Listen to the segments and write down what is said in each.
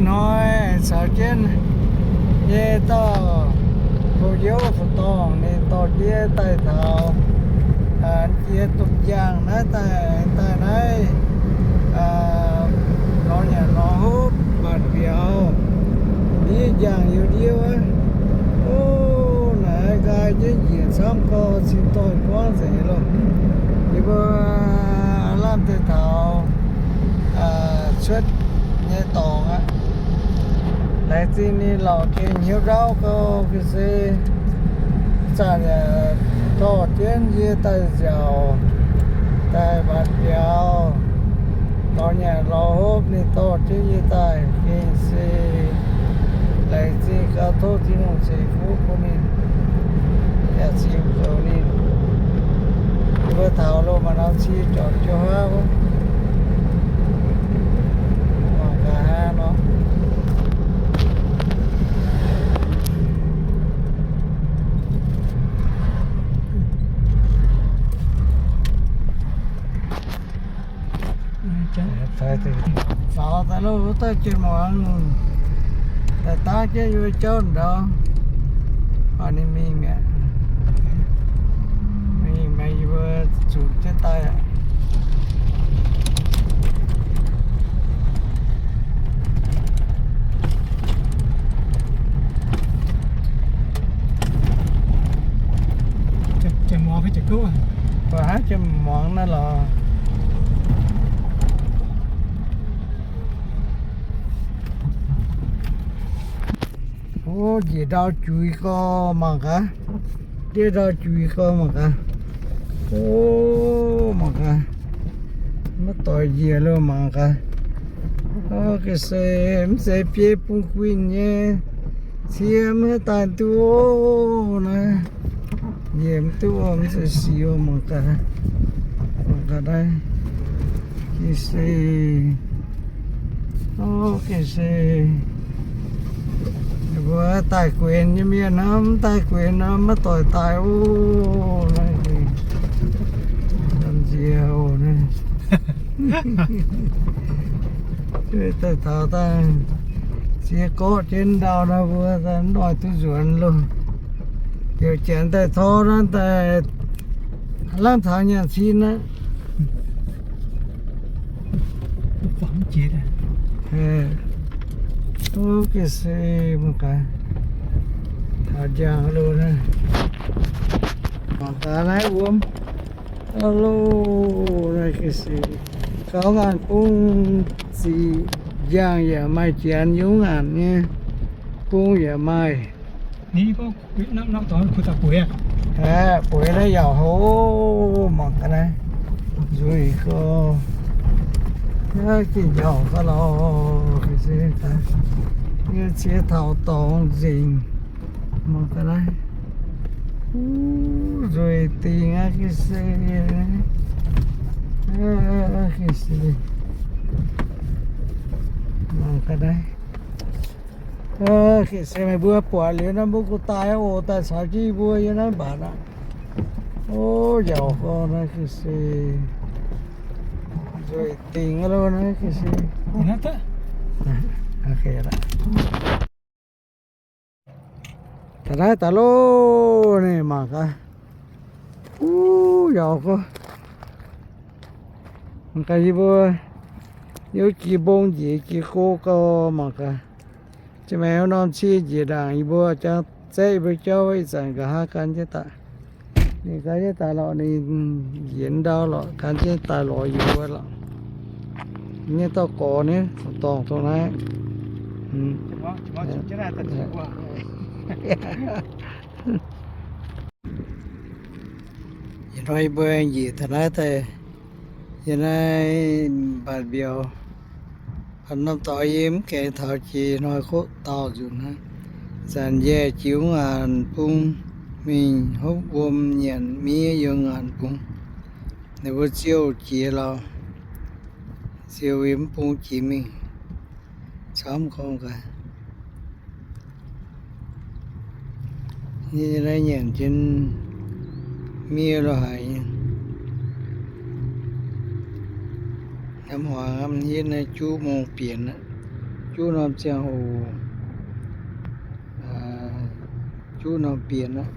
Hnoi caux jienv nyei dauh koux-youz fu'dorngh ninh dorh jiex daaih taux jiex domh njaangh naaiv daaih, daaih naaiv lorz nyanc lorz hopv mbatc mbiauz, ndiev njaangh youz ndiev wuov. O, naaiv nqaai jienv njiec camv gorx cin doix buangv nzengc loh. Yie mbuo lamh deix taux cuotv nyei dorngx aqv. Laengz zingh ninh lorqc gengh hnyouv ndauv gau ga'sie, zanc yaac dorh jienv yie daaih nziaauc, daaih mbatc mbiauz, lorz nyanc lorz hopv ninh dorh jienv yie daaih gengh se laengz zingh gau, tov Tin-Hungh ceix fuqv bun ninh yaac cingx zoux ninh. Yie mbuo taux loh maaih norm cie jorc jiouv haav wuov, mangc gaax hnangv nor. Faaux daaih loh, wuov dauh jien muangx daaih dangv jienv yie mbuo jauv ndau. Oix ninh mingh mi'aqv. Mingh, mingh yie mbuo zunc jienv daaih aqv. Jien muangx fai jien gouv aqv? Mv baac hnangv jien muangx naaiv lorqc. O, njiec ndau juiz gorx mangc gaax. Ndiev ndau juiz gorx mangc gaax. O, mangc gaax. Maiv doix njiec loh mangc gaax. O, ga'sie, mv zeiz biei bung guinh nyei. Cie maiv daaih duqv naaiv. Njiec mv duqv, mv zeiz sic, mangc gaax. Mangc gaax naaiv. Ga'sie. O, ga'sie. Ninh mbuo daaih guenx nyei mienh nor, mv daaih guenx nor maiv doix daaih oc. Naaiv nziex oc naaiv. Daaih taux daaih ziex gorqv jienv ndau nor mbuo daaih mv oix duqv nzuonx loh. Heuc janx daaih tor nor daaih lamh taux nyaanh cin aqv. Ga'sie mangc gaax, taux njang loh naaiv. Mangc gaax naaiv wuom. Aa loh, naaiv ga'sie gaux ngaanh bung ziqc, njang yaac maaih, janx yungz ngaanc nyei bung yaac maaih. Aeqv, bueix naaiv yaac houv, mangc gaax naaiv, nzueic gorx. Naaiv gengh njauh ga'lauh, ga'sie, yie cie taux dorngx nzengc. Mangc gaax naaiv, nzueic dingc aqv, ga'sie. Ga'sie, mangc gaax naaiv. Ga'sie, meih mbuo buatc liuz naaiv mbuo gu daaih oc, daaih caux jienv yie mbuo yiem naaiv mbatc aqv. O, yauc gorx naaiv ga'sie, nzueic dingc aqv loh naaiv ga'sie. Taux naaiv daaih loh, ninh mangc gaax. Uv, yauc gorx. Mangc gaax yie mbuo yiem jiex mbong njiec jiex go gau, mangc gaax. Jiex maengx norm cie njiec ndaangc, yie mbuo jangx zaeqv yie mbuo jauv ih zanc nqa'haav gan jienv daaih. Ninh gan jienv daaih lorqc, ninh njiec ndau lorqc, gan jienv daaih lorz yie mbuo lorqc. Nyei dauh gorx nyei, dorngc dongh naaiv. Ih hnoi yie mbuo njiec taux naaiv daaih, yiem naaiv mbatc mbiauz, norm dorngx yie mv gaengh taux jiex hnoi koqv dauh nzunc hnangv. Zanc yie jiex wuov ngaanc bung mingh hopv wuom nyanc miev yiem ngaanc bung. Ninh mbuo ziouh jiex lorqc, ziouh yiem mv bung jiex mingh camv gorngv gaax. Yie naaiv nyanc jienv miev lo haic nyei. Hnamv hmuangx hnamv hietv naaiv juqv mungh bienx aqv. Juqv norm ziangh hoc, juqv norm bienx aqv.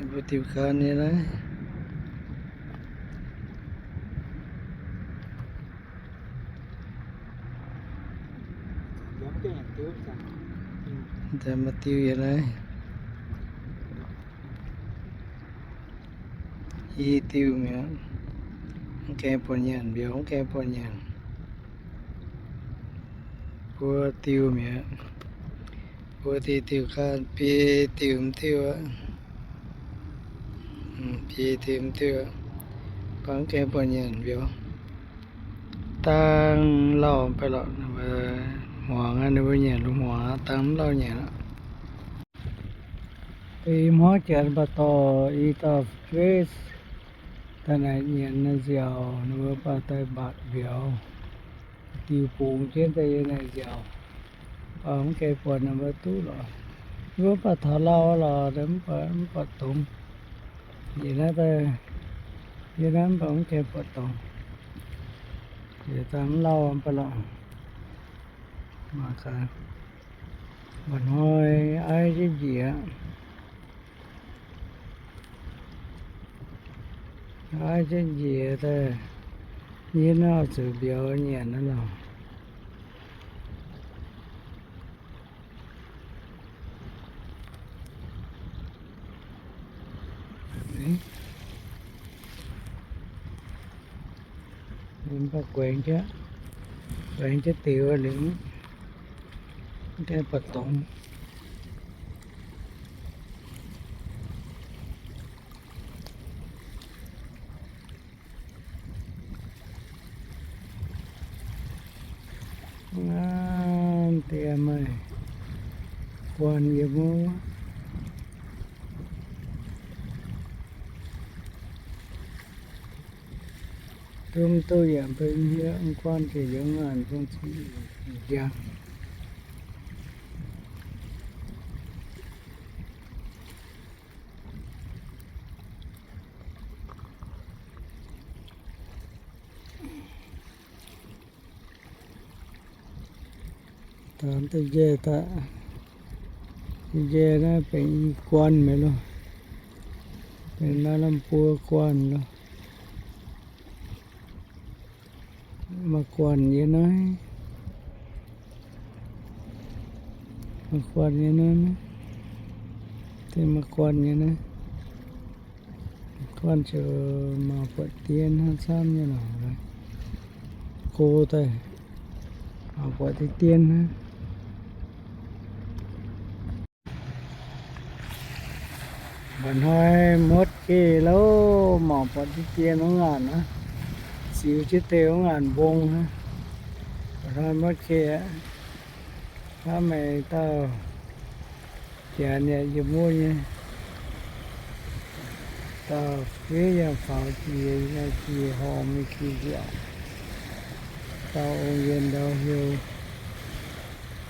Mbuo diuh gan nyei naaiv. Maaih diuh yiem naaiv. I diuh mi'aqv. Mv gaengh buatc nyanc, mbiauz mv gaengh buatc nyanc. Buo diuh mi'aqv. Buo diuh, diuh gan, biei diuh m'diuh aqv. Biei diuh m'diuh aqv. Mv baac mv gaengh buatc nyanc mbiauz. Dangh lauh mv baac lorqc, hmuangx aqv, ninh mbuo nyanc lungh hmuangx aqv, dangh mv lauh nyanc aqv. Deix i hmuangv janx mv baac dorh i dauh Grace daaih naaic nyanc naaiv nziaauc, ninh mbuo mv baac daaih mbatc mbiauz. Diuh bungx jienv daaih yiem naaic nziaauc, mv baac mv gaengh buatc ninh mbuo duqv lorqc. Ninh mbuo mv baac taux lauh lorqc, mv baac mv buatc dongz. Yie naaiv daaih, yie naaiv mv baac mv gaengh buatc dongz. Yie dangh mv lauh mv baac lorqc. Mangc gaax, mba'hnoi aiv jienv njiec aqv. Aiv jienv njiec daaih, yie naaiv zuqc mbiauz nyanc naaiv lorqc. Mv baac guaengx jienv, guaengx jienv diuh liuz, mv gaengh buatc dongz. Naaiv deix maaih guanh yiem wuov. Duqv mv duqv yaac mbuo hiuv, mv guanh ziouc yiem ngaanc bung ziqc njang. Daaih njaih daaih, njaih naaiv benx i guanh maiv loh, benx maaih lamh buo guanh loh. Maaih guanh yiem naaiv, maaih guanh yiem naaiv, deix maaih guanh yiem naaiv. Guanh ziouc mangc buatc dien hnangv camv nyei lorqc. Go daaih mangc buatc deix dien hnangv. Mba'hnoi muotv geh lorqc, mangc buatc deix dien wuov ngaanc aqv. Ziux jienv deix wuov ngaanc mbong hnangv. Mba'hnoi muotv geh aqv. Hnamv meih dauh janx yaac yiem wuov nyei. Dauh fiev yaac faaux jiex, yaac jiex horngh mingh jiex nziaauc. Dauh ong-yienh ndau heuc,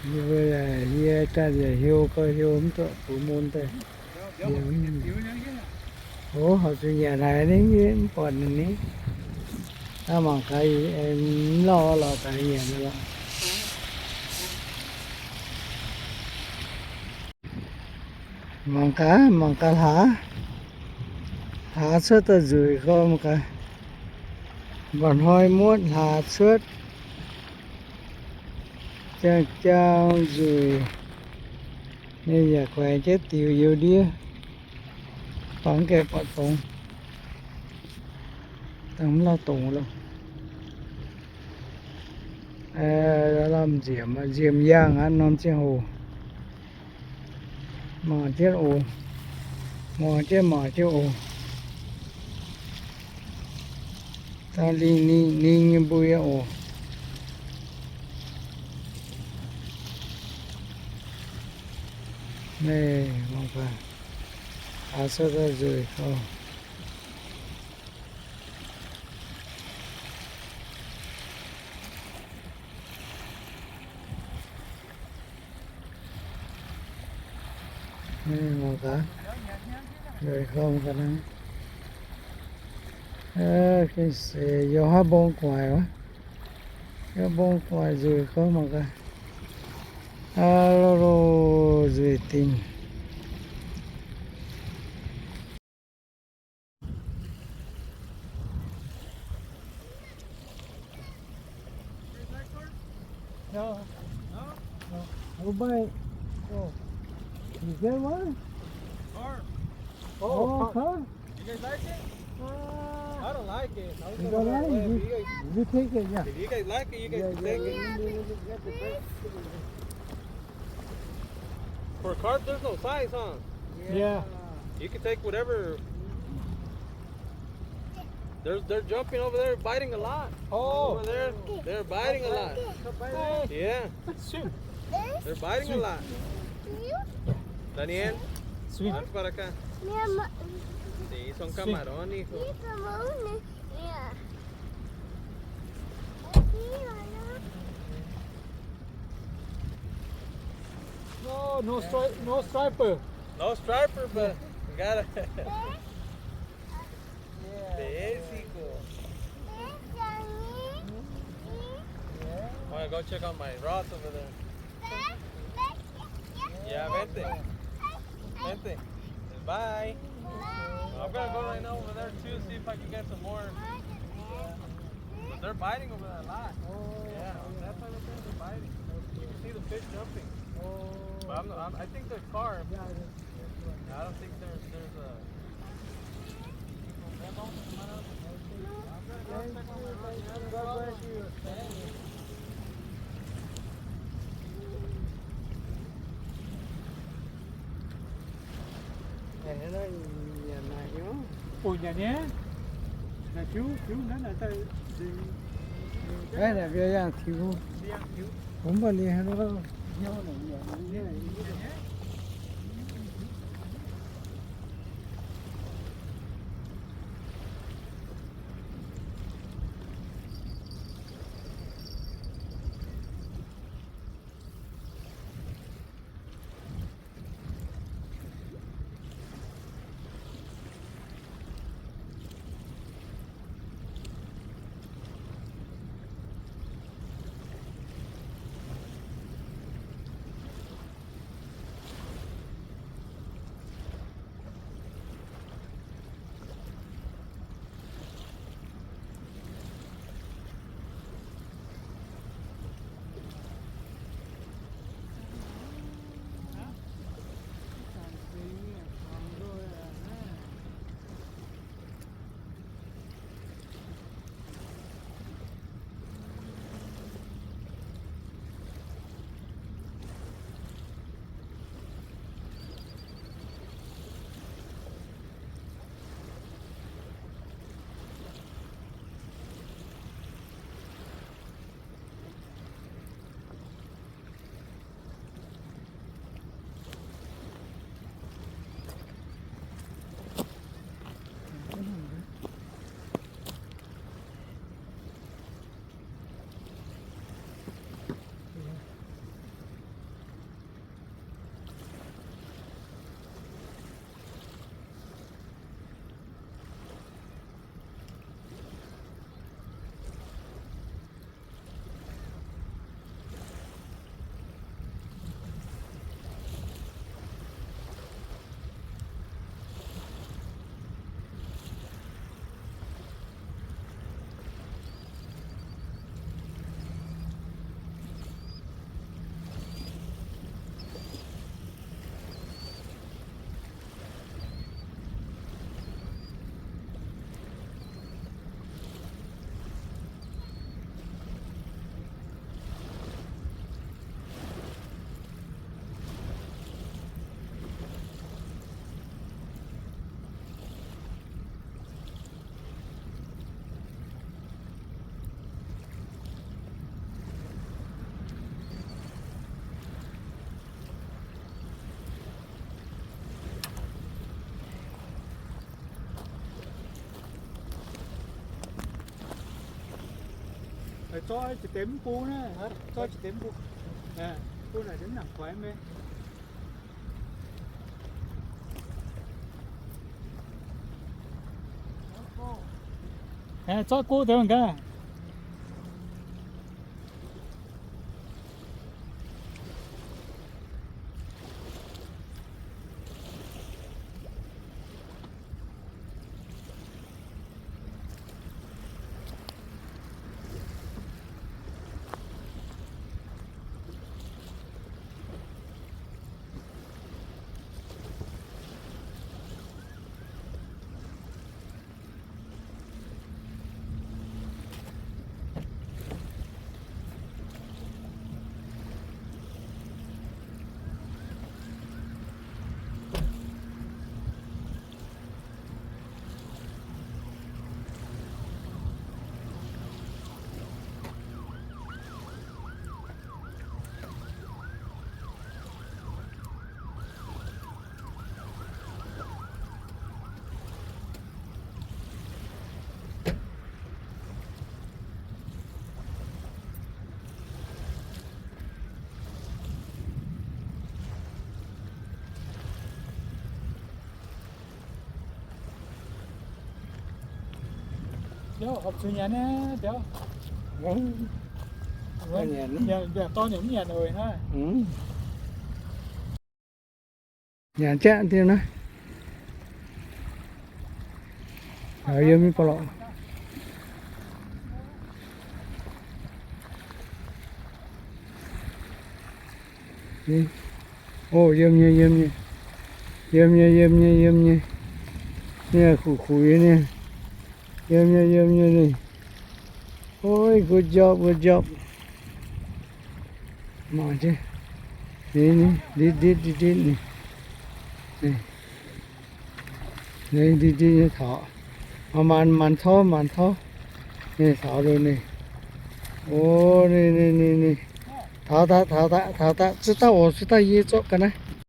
yie mbuo yaac, yie daaih yaac heuc gauh heuc mv zuqc bungx mun daaih. Ov, horpc zuqc nyanc haic ninh mv buatc ninh ni. Hnangv mangc gaax, mv lauh lorqc, daaih nyanc lorqc. Mangc gaax, mangc gaax hlaax, hlaax cuotv daaih nzueic gormx gaax. Mba'hnoi muotv hlaax cuotv, jaang jaang nzueic. Ninh yaac guaix jienv diux youz ndiev, bangc gaengh buatc dongz. Dangh mv lauh dongz loh. Lamh nziemc, nziemc yangh aqv norm ziangh hoc. Mangc jienv oc. Mangc jienv, mangc jienv oc. Dangh lingh lingh lingh nyei mbuo yaac oc. Naaiv mangc gaax, hlaax cuotv daaih nzueic gauh. Mangc gaax, Nzueic gorngv ga'naaiv. Gengh seix youh haav mbong gu'nguaaic wuov. Youh mbong gu'nguaaic nzueic gorngv mangc gaax. Aa, loz-loz nzueic dingc. No. No? No. We'll buy. Oh. You get one? Car. Oh, oh, car. Car? You guys like it? Uh, I don't like it. I was you gonna don't like it? You, you guys, you take it, yeah. If you guys like it, you guys can take it. Yeah, yeah, yeah, yeah, yeah, yeah. For a car, there's no size, huh? Yeah. Yeah. You can take whatever. They're, they're jumping over there, biting a lot. Oh. Over there, they're biting a lot. Hey. Yeah. Swim. They're biting a lot. Swim. Daniel, swim. Ven para acá. Mi amor. Sí, son camarones, hijo. Sí, camarones. Mira. Aquí, ¿verdad? No, no stri-, no striper. No striper, but we got a. There she go. Wanna go check out my rods over there? Yeah, vente. Vente. Bye. I'm gonna go right now over there too, see if I can get some more. But they're biting over there a lot. Yeah, on that side of things, they're biting. You can see the fish jumping. But I'm, I'm, I think they're carp. I don't think there's, there's a. Ui, nyanc nyei. Nyanc jiuv, jiuv naaiv naaic daaih nzengc. Naaiv naaic mbiauz yangh tiux. Mbiauz yangh tiux. Mv baac liuz haaix nor. Zoi jiex deix mv bung naaiv, zoi jiex deix mv bung. Bung naaic nangc kuaix mei. Zorqv guv deix gaax. Biauv horpc zuqc nyanc naaiv biauv. Mbiaauc dorn yaac mv nyanc oc naaiv. Nyanc jaqv diuh naaiv. Yiem mv baac lorqc. O, yiem nyei, yiem nyei. Yiem nyei, yiem nyei, yiem nyei. Ninh kuqv kuqv nyei. Yiem nyei, yiem nyei ninh. Oi, good job, good job. Mangc jienv. Ninh, ninh, nditv, nditv, nditv, nditv ninh. Ninh nditv, nditv nyei taux. Maanc, maanc, maanc tov, maanc tov. Ninh taux loh ninh. O, ninh, ninh, ninh, ninh. Taux daaih, taux daaih, taux daaih. Zuqc daaih oc, zuqc daaih yie zorqv ga'naaiv.